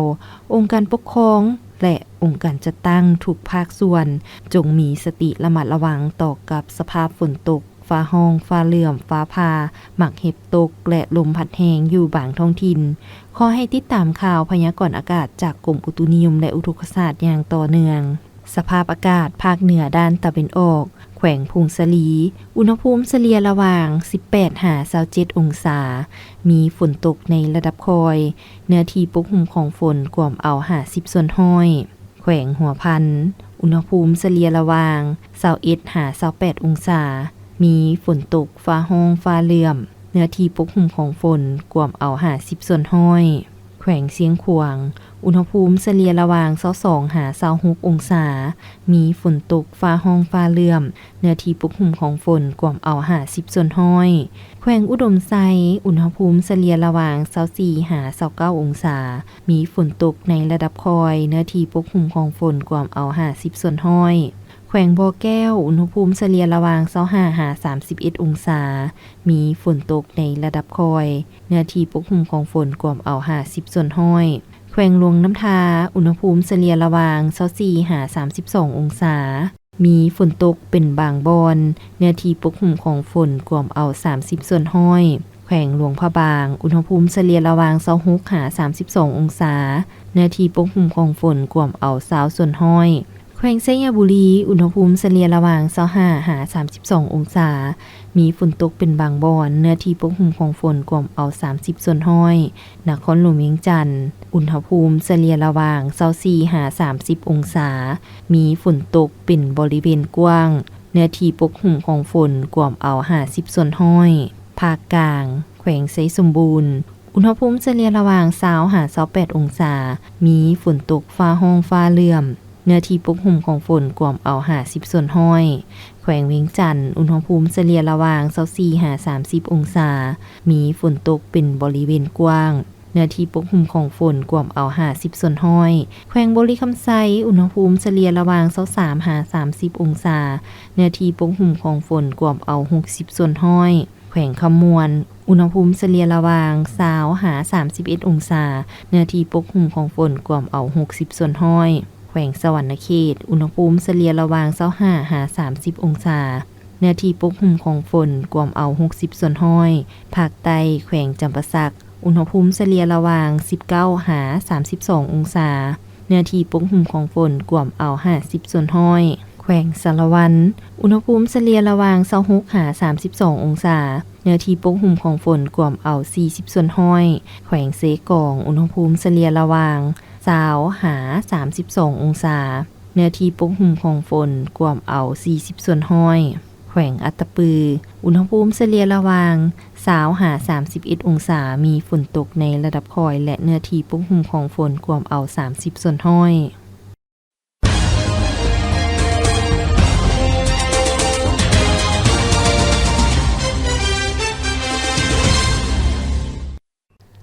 ອົງການປົກຄອງ ແລະ ອົງການຈັດຕັ້ງທຸກພາກສ່ວນ, ຈົ່ງມີສະຕິລະມັດລະວັງຕໍ່ກັບສະພາບຝົນຕົກ, ຟ້າຮ້ອງ, ຟ້າເຫຼື້ອມ, ຟ້າຜ່າ, ໝາກເຫັບຕົກ ແລະ ລົມພັດແຮງຢູ່ບາງທ້ອງຖິ່ນ. ຂໍໃຫ້ຕິດຕາມຂ່າວພະຍາກອນອາກາດຈາກກົມອຸຕຸນິຍົມ ແລະ ອຸທົກກະສາດຢ່າງຕໍ່ເນື່ອງ. ສະພາບອາກາດພາກເໜືອດ້ານຕາເວັນອອກ, ແຂວງຜົ້ງສາລີ, ອຸນຫະພູມສະເລ່ຍລະຫວ່າງສິບແປດຫາຊາວເຈັດອົງສາ, ມີຝົນຕົກໃນລະດັບຄ່ອຍ, ເນື້ອທີ່ປົກຫຸ້ມຂອງຝົນກວມເອົາຫ້າສິບສ່ວນຮ້ອຍ. ແຂວງຫົວພັນ, ອຸນຫະພູມສະເລ່ຍລະຫວ່າງຊາວເອັດຫາຊາວແປດອົງສາ, ມີຝົນຕົກ, ຟ້າຮ້ອງ, ຟ້າເຫຼື້ອມ, ເນື້ອທີ່ປົກຫຸ້ມຂອງຝົນກວມເອົາຫ້າສິບສ່ວນຮ້ອຍ. ແຂວງຊຽງຂວາງ, ອຸນຫະພູມສະເລ່ຍລະຫວ່າງຊາວສອງຫາຊາວຫົກອົງສາ, ມີຝົນຕົກ, ຟ້າຮ້ອງ, ຟ້າເຫຼື້ອມ, ເນື້ອທີ່ປົກຫຸ້ມຂອງຝົນກວມເອົາຫ້າສິບສ່ວນຮ້ອຍ. ແຂວງອຸດົມໄຊ, ອຸນຫະພູມສະເລ່ຍລະຫວ່າງຊາວສີ່ຫາຊາວເກົ້າອົງສາ, ມີຝົນຕົກໃນລະດັບຄ່ອຍ, ເນື້ອທີ່ປົກຫຸ້ມຂອງຝົນກວມເອົາຫ້າສິບສ່ວນຮ້ອຍ. ແຂວງບໍ່ແກ້ວ, ອຸນຫະພູມສະເລ່ຍລະຫວ່າງຊາວຫ້າຫາສາມສິບເອັດອົງສາ, ມີຝົນຕົກໃນລະດັບຄ່ອຍ, ເນື້ອທີ່ປົກຫຸ້ມຂອງຝົນກວມເອົາຫ້າສິບສ່ວນຮ້ອຍ. ແຂວງຫຼວງນ້ຳທາ, ອຸນຫະພູມສະເລ່ຍລະຫວ່າງຊາວສີ່ຫາສາມສິບສອງອົງສາ, ມີຝົນຕົກເປັນບາງບ່ອນ, ເນື້ອທີ່ປົກຫຸ້ມຂອງຝົນກວມເອົາສາມສິບສ່ວນຮ້ອຍ. ແຂວງຫຼວງພະບາງ, ອຸນຫະພູມສະເລ່ຍລະຫວ່າງຊາວຫົກຫາສາມສິບສອງອົງສາ, ເນື້ອທີ່ປົກຫຸ້ມຂອງຝົນກວມເອົາຊາວສ່ວນຮ້ອຍ. ແຂວງໄຊຍະບູລີ, ອຸນຫະພູມສະເລ່ຍລະຫວ່າງຊາວຫ້າຫາສາມສິບສອງອົງສາ, ມີຝົນຕົກເປັນບາງບ່ອນ, ເນື້ອທີ່ປົກຫຸ້ມຂອງຝົນກວມເອົາສາມສິບສ່ວນຮ້ອຍ. ນະຄອນຫຼວງວຽງຈັນ, ອຸນຫະພູມສະເລ່ຍລະຫວ່າງຊາວສີ່ຫາສາມສິບອົງສາ, ມີຝົນຕົກເປັນບໍລິເວນກວ້າງ, ເນື້ອທີ່ປົກຫຸ້ມຂອງຝົນກວມເອົາຫ້າສິບສ່ວນຮ້ອຍ. ພາກກາງ, ແຂວງໄຊສົມບູນ, ອຸນຫະພູມສະເລ່ຍລະຫວ່າງຊາວຫາຊາວແປດອົງສາ, ມີຝົນຕົກຟ້າຮ້ອງຟ້າເຫຼື້ອມ, ເນື້ອທີ່ປົກຫຸ້ມຂອງຝົນກວມເອົາຫ້າສິບສ່ວນຮ້ອຍ. ແຂວງວຽງຈັນ, ອຸນຫະພູມສະເລ່ຍລະຫວ່າງຊາວສີ່ຫາສາມສິບອົງສາ, ມີຝົນຕົກເປັນບໍລິເວນກວ້າງ, ເນື້ອທີ່ປົກຫຸ້ມຂອງຝົນກວມເອົາຫ້າສິບສ່ວນຮ້ອຍ. ແຂວງບໍລິຄຳໄຊ, ອຸນຫະພູມສະເລ່ຍລະຫວ່າງຊາວສາມຫາສາມສິບອົງສາ, ເນື້ອທີ່ປົກຫຸ້ມຂອງຝົນກວມເອົາຫົກສິບສ່ວນຮ້ອຍ. ແຂວງຄຳມ່ວນ, ອຸນຫະພູມສະເລ່ຍລະຫວ່າງຊາວຫາສາມສິບເອັດອົງສາ, ເນື້ອທີ່ປົກຫຸ້ມຂອງຝົນກວມເອົາຫົກສິບສ່ວນຮ້ອຍ. ແຂວງສະຫວັນນະເຂດ, ອຸນຫະພູມສະເລ່ຍລະຫວ່າງຊາວຫ້າຫາສາມສິບອົງສາ, ເນື້ອທີ່ປົກຫຸ້ມຂອງຝົນກວມເອົາຫົກສິບສ່ວນຮ້ອຍ. ພາກໃຕ້, ແຂວງຈຳປາສັກ, ອຸນຫະພູມສະເລ່ຍລະຫວ່າງສິບເກົ້າຫາສາມສິບສອງອົງສາ, ເນື້ອທີ່ປົກຫຸ້ມຂອງຝົນກວມເອົາຫ້າສິບສ່ວນຮ້ອຍ. ແຂວງສາລະວັນ, ອຸນຫະພູມສະເລ່ຍລະຫວ່າງຊາວຫົກຫາສາມສິບສອງອົງສາ, ເນື້ອທີ່ປົກຫຸ້ມຂອງຝົນກວມເອົາສີ່ສິບສ່ວນຮ້ອຍ. ແຂວງເຊກອງ, ອຸນຫະພູມສະເລ່ຍລະຫວ່າງຊາວຫາສາມສິບສອງອົງສາ, ເນື້ອທີ່ປົກຫຸ້ມຂອງຝົນກວມເອົາສີ່ສິບສ່ວນຮ້ອຍ. ແຂວງອັດຕະປື, ອຸນຫະພູມສະເລ່ຍລະຫວ່າງຊາວຫາສາມສິບເອັດອົງສາ, ມີຝົນຕົກໃນລະດັບຄ່ອຍ ແລະ ເນື້ອທີ່ປົກຫຸ້ມຂອງຝົນກວມເອົາສາມສິບສ່ວນຮ້ອຍ.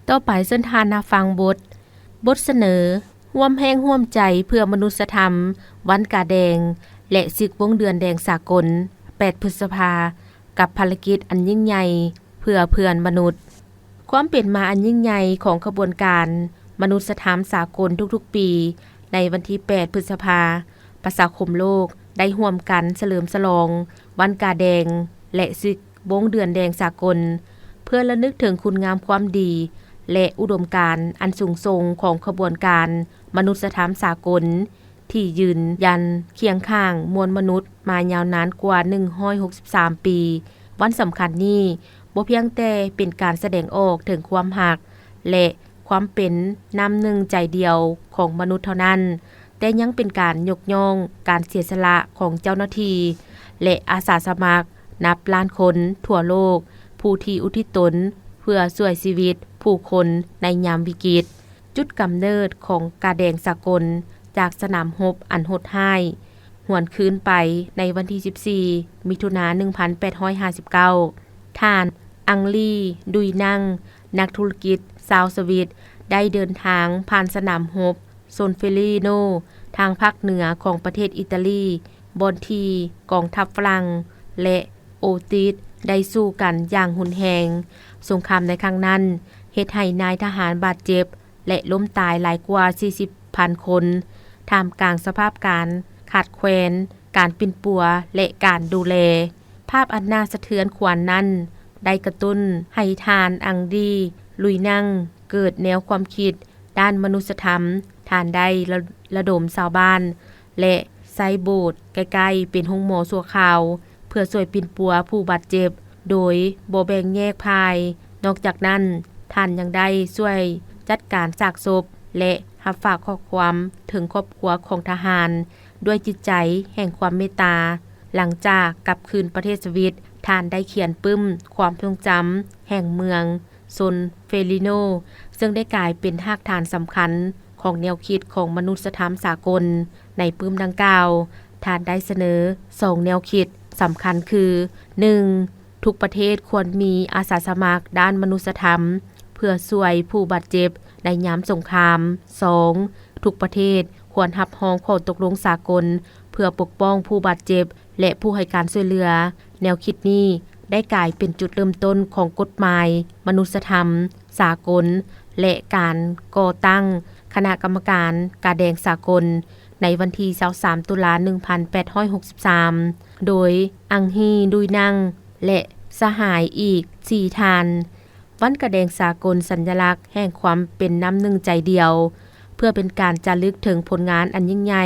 ຕໍ່ໄປເຊີນທ່ານຮັບຟັງບົດ, ບົດສະເໜີ ຮ່ວມແຮງຮ່ວມໃຈເພື່ອມະນຸດສະທຳ ວັນກາແດງ ແລະ ສິກວົງເດືອນແດງສາກົນ ແປດ ພຶດສະພາ ກັບພາລະກິດອັນຍິ່ງໃຫຍ່ເພື່ອເພື່ອນມະນຸດ. ຄວາມເປັນມາອັນຍິ່ງໃຫຍ່ຂອງຂະບວນການມະນຸດສະທຳສາກົນທຸກໆປີ ໃນວັນທີ ແປດ ພຶດສະພາ ປະຊາຄົມໂລກໄດ້ຮ່ວມກັນສະເຫຼີມສະຫຼອງວັນກາແດງ ແລະ ສິກວົງເດືອນແດງສາກົນ ເພື່ອລະນຶກເຖິງຄຸນງາມຄວາມດີ ແລະ ອຸດົມການອັນສູງສົ່ງຂອງຂະບວນການມະນຸດສະທຳສາກົນ ທີ່ຢືນຢັນຄຽງຂ້າງມວນມະນຸດມາຍາວນານກວ່າ ໜຶ່ງຮ້ອຍຫົກສິບສາມ ປີ. ວັນສຳຄັນນີ້ບໍ່ພຽງແຕ່ເປັນການສະແດງອອກເຖິງຄວາມຮັກ ແລະ ຄວາມເປັນນ້ຳໜຶ່ງໃຈດຽວຂອງມະນຸດເທົ່ານັ້ນ, ແຕ່ຍັງເປັນການຍົກຍ້ອງການເສຍສະຫຼະຂອງເຈົ້າໜ້າທີ່ ແລະ ອາສາສະໝັກນັບລ້ານຄົນທົ່ວໂລກ ຜູ້ທີ່ອຸທິດຕົນເພື່ອຊ່ວຍຊີວິດຜູ້ຄົນໃນຍາມວິກິດ. ຈຸດກຳເນີດຂອງກາແດງສາກົນຈາກສະໜາມຮົບອັນໂຫດຮ້າຍ ຫວນຄືນໄປໃນວັນທີ ສິບສີ່ ມິຖຸນາ ໜຶ່ງພັນແປດຮ້ອຍຫ້າສິບເກົ້າ, ທ່ານ ອັງລີ ດຸຍນັງ ນັກທຸລະກິດຊາວສະວິດ ໄດ້ເດີນທາງຜ່ານສະໜາມຮົບ ໂຊນເຟລີໂນ ທາງພາກເໜືອຂອງປະເທດອີຕາລີ, ບ່ອນທີ່ກອງທັບຝຣັ່ງ ແລະ ໂອຕິດ ໄດ້ສູ້ກັນຢ່າງຮຸນແຮງ. ສົງຄາມໃນຄັ້ງນັ້ນເຮັດໃຫ້ນາຍທະຫານບາດເຈັບ ແລະ ລົ້ມຕາຍຫຼາຍກວ່າ ສີ່ສິບພັນຄົນ, ທ່າມກາງສະພາບການຂາດແຄວນການປິ່ນປົວ ແລະ ການດູແລ. ພາບອັນໜ້າສະເທືອນຂວັນນັ້ນໄດ້ກະຕຸ້ນໃຫ້ທ່ານ ອັງດີ ລຸຍນັງ ເກີດແນວຄວາມຄິດດ້ານມະນຸດສະທຳ. ທ່ານໄດ້ລະ ລະດົມຊາວບ້ານ ແລະ ໃຊ້ໂບດໃກ້ໆເປັນໂຮງໝໍຊົ່ວຄາວ ເພື່ອຊ່ວຍປິ່ນປົວຜູ້ບາດເຈັບໂດຍບໍ່ແບ່ງແຍກຝ່າຍ. ນອກຈາກນັ້ນ, ທ່ານຍັງໄດ້ຊ່ວຍຈັດການຊາກສົບ ແລະ ຮັບຝາກຂໍ້ຄວາມເຖິງຄອບຄົວຂອງທະຫານດ້ວຍຈິດໃຈແຫ່ງຄວາມເມດຕາ. ຫຼັງຈາກກັບຄືນປະເທດສະວິດ, ທ່ານໄດ້ຂຽນປຶ້ມຄວາມຊົງຈຳແຫ່ງເມືອງ ໂຊນເຟລິໂນ, ເຊິ່ງໄດ້ກາຍເປັນຮາກຖານສຳຄັນຂອງແນວຄິດຂອງມະນຸດສະທຳສາກົນ. ໃນປຶ້ມດັ່ງກ່າວ, ທ່ານໄດ້ສະເໜີສອງແນວຄິດສຳຄັນຄື, ໜຶ່ງ ທຸກປະເທດຄວນມີອາສາສະໝັກດ້ານມະນຸດສະທຳ ເພື່ອຊ່ວຍຜູ້ບາດເຈັບໃນຍາມສົງຄາມ. ສອງ ທຸກປະເທດຄວນຮັບຮອງຂໍ້ຕົກລົງສາກົນ ເພື່ອປົກປ້ອງຜູ້ບາດເຈັບ ແລະ ຜູ້ໃຫ້ການຊ່ວຍເຫຼືອ. ແນວຄິດນີ້ໄດ້ກາຍເປັນຈຸດເລີ່ມຕົ້ນຂອງກົດໝາຍມະນຸດສະທຳສາກົນ ແລະ ການກໍ່ຕັ້ງຄະນະກຳມະການກາແດງສາກົນໃນວັນທີ ຊາວສາມ ຕຸລາ ໜຶ່ງພັນແປດຮ້ອຍຫົກສິບສາມ ໂດຍ ອັງຮີ ດຸຍນັງ ແລະ ສະຫາຍອີກສີ່ທ່ານ. ວັນກາແດງສາກົນ ສັນຍະລັກແຫ່ງຄວາມເປັນນ້ຳໜຶ່ງໃຈດຽວ ເພື່ອເປັນການຈາລຶກເຖິງຜົນງານອັນຍິ່ງໃຫຍ່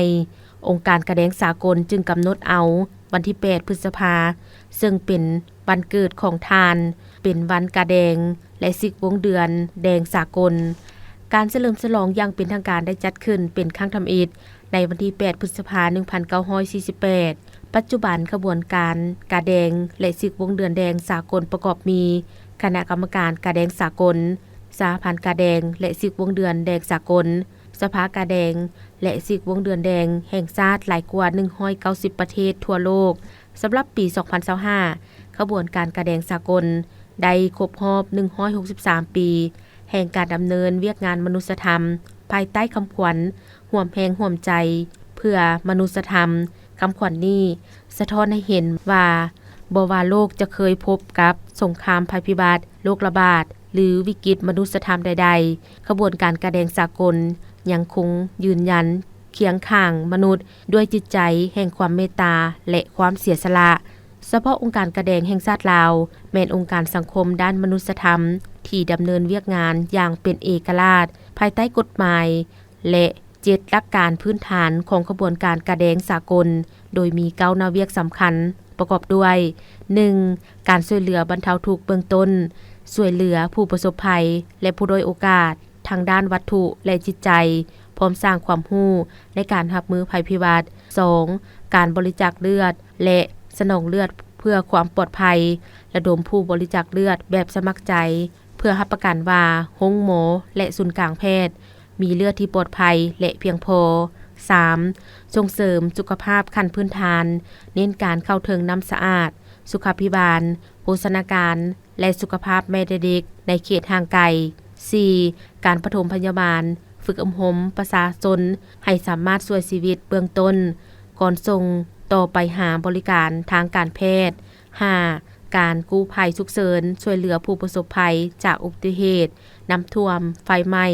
ອົງການກາແດງສາກົນຈຶ່ງກຳນົດເອົາວັນທີແປດ ພຶດສະພາ ເຊິ່ງເປັນວັນເກີດຂອງທ່ານ ເປັນວັນກາແດງ ແລະ ສິກວົງເດືອນແດງສາກົນ. ການສະເຫຼີມສະຫຼອງຢ່າງເປັນທາງການໄດ້ຈັດຂຶ້ນເປັນຄັ້ງທຳອິດໃນວັນທີແປດ ພຶດສະພາ ໜຶ່ງພັນເກົ້າຮ້ອຍສີ່ສິບແປດ. ປັດຈຸບັນຂະບວນການກາແດງ ແລະ ສິກວົງເດືອນແດງສາກົນປະກອບມີ ຄະນະກຳມະການກາແດງສາກົນ, ສະຫະພັນກາແດງ ແລະ ສິກວົງເດືອນແດງສາກົນ, ສະພາກາແດງ ແລະ ສິກວົງເດືອນແດງແຫ່ງຊາດຫຼາຍກວ່າໜຶ່ງຮ້ອຍເກົ້າສິບປະເທດທົ່ວໂລກ. ສຳລັບປີສອງພັນຊາວຫ້າ ຂະບວນການກາແດງສາກົນໄດ້ຄົບຮອບໜຶ່ງຮ້ອຍຫົກສິບສາມປີ ແຫ່ງການດຳເນີນວຽກງານມະນຸດສະທຳ ພາຍໃຕ້ຄຳຂວັນ ຮ່ວມແຮງຮ່ວມໃຈເພື່ອມະນຸດສະທຳ. ຄຳຂວັນນີ້ສະທ້ອນໃຫ້ເຫັນວ່າ ບໍ່ວ່າໂລກຈະເຄີຍພົບກັບສົງຄາມ, ໄພພິບັດ, ໂລກລະບາດ ຫຼື ວິກິດມະນຸດສະທຳໃດໆ, ຂະບວນການກາແດງສາກົນຍັງຄົງຢືນຢັນຄຽງຂ້າງມະນຸດດ້ວຍຈິດໃຈແຫ່ງຄວາມເມດຕາ ແລະ ຄວາມເສຍສະຫຼະ. ສະເພາະອົງການກາແດງແຫ່ງຊາດລາວ ແມ່ນອົງການສັງຄົມດ້ານມະນຸດສະທຳທີ່ດຳເນີນວຽກງານຢ່າງເປັນເອກະລາດ ພາຍໃຕ້ກົດໝາຍ ແລະ ເຈັດຫຼັກການພື້ນຖານຂອງຂະບວນການກາແດງສາກົນ, ໂດຍມີເກົ້າໜ້າວຽກສຳຄັນ ປະກອບດ້ວຍ ໜຶ່ງ ການຊ່ວຍເຫຼືອບັນເທົາທຸກເບື້ອງຕົ້ນ, ຊ່ວຍເຫຼືອຜູ້ປະສົບໄພ ແລະ ຜູ້ດ້ອຍໂອກາດທາງດ້ານວັດຖຸ ແລະ ຈິດໃຈ, ພ້ອມສ້າງຄວາມຮູ້ໃນການຮັບມືໄພພິບັດ. ສອງ ການບໍລິຈາກເລືອດ ແລະ ສະໜອງເລືອດເພື່ອຄວາມປອດໄພ, ລະດົມຜູ້ບໍລິຈາກເລືອດແບບສະໝັກໃຈ ເພື່ອຮັບປະກັນວ່າໂຮງໝໍ ແລະ ສູນກາງແພດ ມີເລືອດທີ່ປອດໄພ ແລະ ພຽງພໍ. ສາມ ສົ່ງເສີມສຸຂະພາບຂັ້ນພື້ນຖານ, ເນັ້ນການເຂົ້າເຖິງນ້ຳສະອາດ, ສຸຂາພິບານ, ໂພຊະນາການ ແລະ ສຸຂະພາບແມ່ ແລະ ເດັກໃນເຂດຫ່າງໄກ. ສີ່ ການປະຖົມພະຍາບານ, ຝຶກອົບຮົມປະຊາຊົນໃຫ້ສາມາດຊ່ວຍຊີວິດເບື້ອງຕົ້ນ ກ່ອນສົ່ງຕໍ່ໄປຫາບໍລິການທາງການແພດ. ຫ້າ ການກູ້ໄພສຸກເສີນ, ຊ່ວຍເຫຼືອຜູ້ປະສົບໄພຈາກອຸບັດຕິເຫດ, ນ້ຳຖ້ວມ, ໄຟໄໝ້,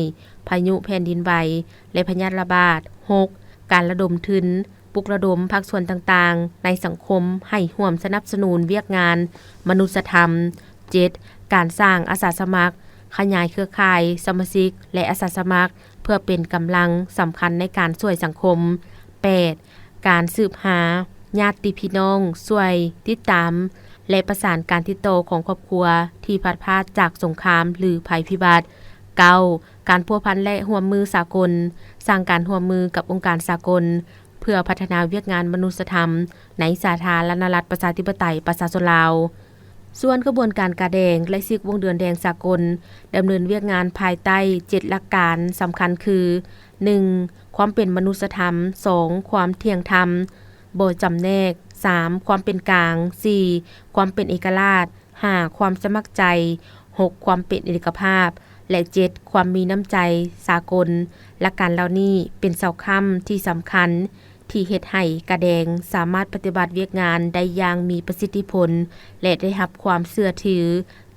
ພາຍຸແຜ່ນດິນໄຫວ ແລະ ພະຍາດລະບາດ. ຫົກ ການລະດົມທຶນ, ປຸກລະດົມພາກສ່ວນຕ່າງໆໃນສັງຄົມໃຫ້ຮ່ວມສະໜັບສະໜູນວຽກງານມະນຸດສະທຳ. ເຈັດ ການສ້າງອາສາສະໝັກ, ຂະຫຍາຍເຄືອຂ່າຍສະມາຊິກ ແລະ ອາສາສະໝັກ ເພື່ອເປັນກຳລັງສຳຄັນໃນການຊ່ວຍສັງຄົມ. ແປດ ການສືບຫາຍາດຕິພີ່ນ້ອງ, ຊ່ວຍຕິດຕາມ ແລະ ປະສານການຕິດຕໍ່ຂອງຄອບຄົວທີ່ພັດພາກຈາກສົງຄາມ ຫຼື ໄພພິບັດ. ເກົ້າ ການພົວພັນ ແລະ ຮ່ວມມືສາກົນ, ສ້າງການຮ່ວມມືກັບອົງການສາກົນ ເພື່ອພັດທະນາວຽກງານມະນຸດສະທຳໃນສາທາລະນະລັດ ປະຊາທິປະໄຕ ປະຊາຊົນລາວ. ສ່ວນຂະບວນການກາແດງ ແລະ ສິກວົງເດືອນແດງສາກົນ ດຳເນີນວຽກງານພາຍໃຕ້ເຈັດຫຼັກການສຳຄັນຄື ໜຶ່ງ ຄວາມເປັນມະນຸດສະທຳ, ສອງ ຄວາມທ່ຽງທຳ ບໍ່ຈຳແນກ, ສາມ ຄວາມເປັນກາງ, ສີ່ ຄວາມເປັນເອກະລາດ, ຫ້າ ຄວາມສະໝັກໃຈ, ຫົກ ຄວາມເປັນເອກະພາບ ແລະ ເຈັດ ຄວາມມີນ້ຳໃຈສາກົນ. ຫຼັກການເຫຼົ່ານີ້ເປັນເສົາຄ້ຳທີ່ສຳຄັນ ທີ່ເຮັດໃຫ້ກາແດງສາມາດປະຕິບັດວຽກງານໄດ້ຢ່າງມີປະສິດທິຜົນ ແລະ ໄດ້ຮັບຄວາມເຊື່ອຖື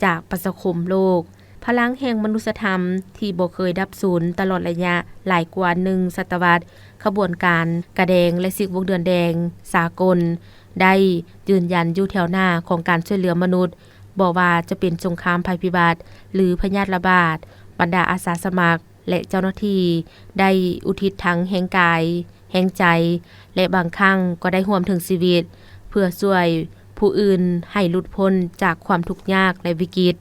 ຈາກປະຊາຄົມໂລກ. ພະລັງແຫ່ງມະນຸດສະທຳທີ່ບໍ່ເຄີຍດັບສູນຕະຫຼອດໄລຍະຫຼາຍກວ່າໜຶ່ງສະຕະວັດ, ຂະບວນການກາແດງ ແລະ ສິກວົງເດືອນແດງສາກົນ ໄດ້ຢືນຢັນຢູ່ແຖວໜ້າຂອງການຊ່ວຍເຫຼືອມະນຸດ, ບໍ່ວ່າຈະເປັນສົງຄາມ, ໄພພິບັດ ຫຼື ພະຍາດລະບາດ, ບັນດາອາສາສະໝັກ ແລະ ເຈົ້າໜ້າທີ່ໄດ້ອຸທິດທັງແຮງກາຍ, ແຮງໃຈ ແລະ ບາງຄັ້ງກໍໄດ້ຮ່ວມເຖິງຊີວິດ ເພື່ອຊ່ວຍຜູ້ອື່ນໃຫ້ຫຼຸດພົ້ນຈາກຄວາມທຸກຍາກ ແລະ ວິກິດ.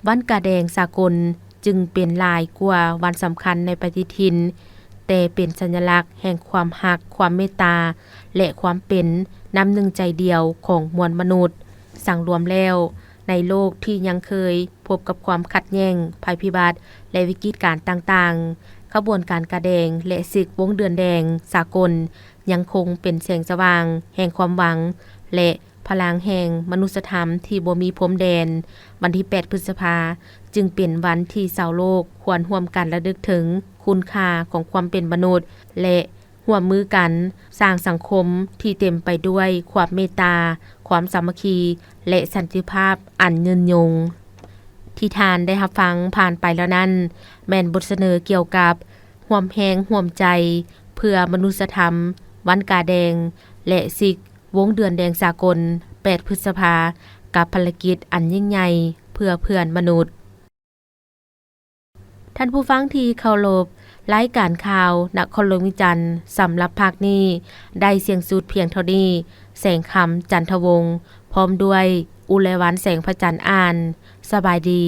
ວັນກາແດງສາກົນຈຶ່ງເປັນຫຼາຍກວ່າວັນສຳຄັນໃນປະຕິທິນ, ແຕ່ເປັນສັນຍະລັກແຫ່ງຄວາມຮັກ, ຄວາມເມດຕາ ແລະ ຄວາມເປັນນ້ຳໜຶ່ງໃຈດຽວຂອງມວນມະນຸດ. ສັງລວມແລ້ວ, ໃນໂລກທີ່ຍັງເຄີຍພົບກັບຄວາມຂັດແຍ່ງ, ໄພພິບັດ ແລະ ວິກິດການຕ່າງໆ, ຂະບວນການກາແດງ ແລະ ສິກວົງເດືອນແດງສາກົນ ຍັງຄົງເປັນແສງສະຫວ່າງແຫ່ງຄວາມຫວັງ ແລະ ພະລັງແຫ່ງມະນຸດສະທຳທີ່ບໍ່ມີພົມແດນ. ວັນທີແປດ ພຶດສະພາ ຈຶ່ງເປັນວັນທີ່ຊາວໂລກຄວນຮ່ວມກັນລະນຶກເຖິງຄຸນຄ່າຂອງຄວາມເປັນມະນຸດ ແລະ ຮ່ວມມືກັນສ້າງສັງຄົມທີ່ເຕັມໄປດ້ວຍຄວາມເມດຕາ, ຄວາມສາມັກຄີ ແລະ ສັນຕິພາບອັນຍືນຍົງ. ທີ່ທ່ານໄດ້ຮັບຟັງຜ່ານໄປແລ້ວນັ້ນ ແມ່ນບົດສະເໜີກ່ຽວກັບ ຮ່ວມແຮງຮ່ວມໃຈເພື່ອມະນຸດສະທຳ, ວັນກາແດງ ແລະ ສິກວົງເດືອນແດງສາກົນ ແປດ ພຶດສະພາ ກັບພາລະກິດອັນຍິ່ງໃຫຍ່ເພື່ອເພື່ອນມະນຸດ. ທ່ານຜູ້ຟັງທີ່ເຄົາລົບ, ລາຍການຂ່າວນະຄອນຫຼວງວຽງຈັນ ສຳລັບພາກນີ້ ໄດ້ສິ້ນສຸດພຽງເທົ່ານີ້. ແສງຄຳ ຈັນທະວົງ ພ້ອມດ້ວຍ ອຸໄລວັນ ແສງພະຈັນ ອ່ານ. ສະບາຍດີ.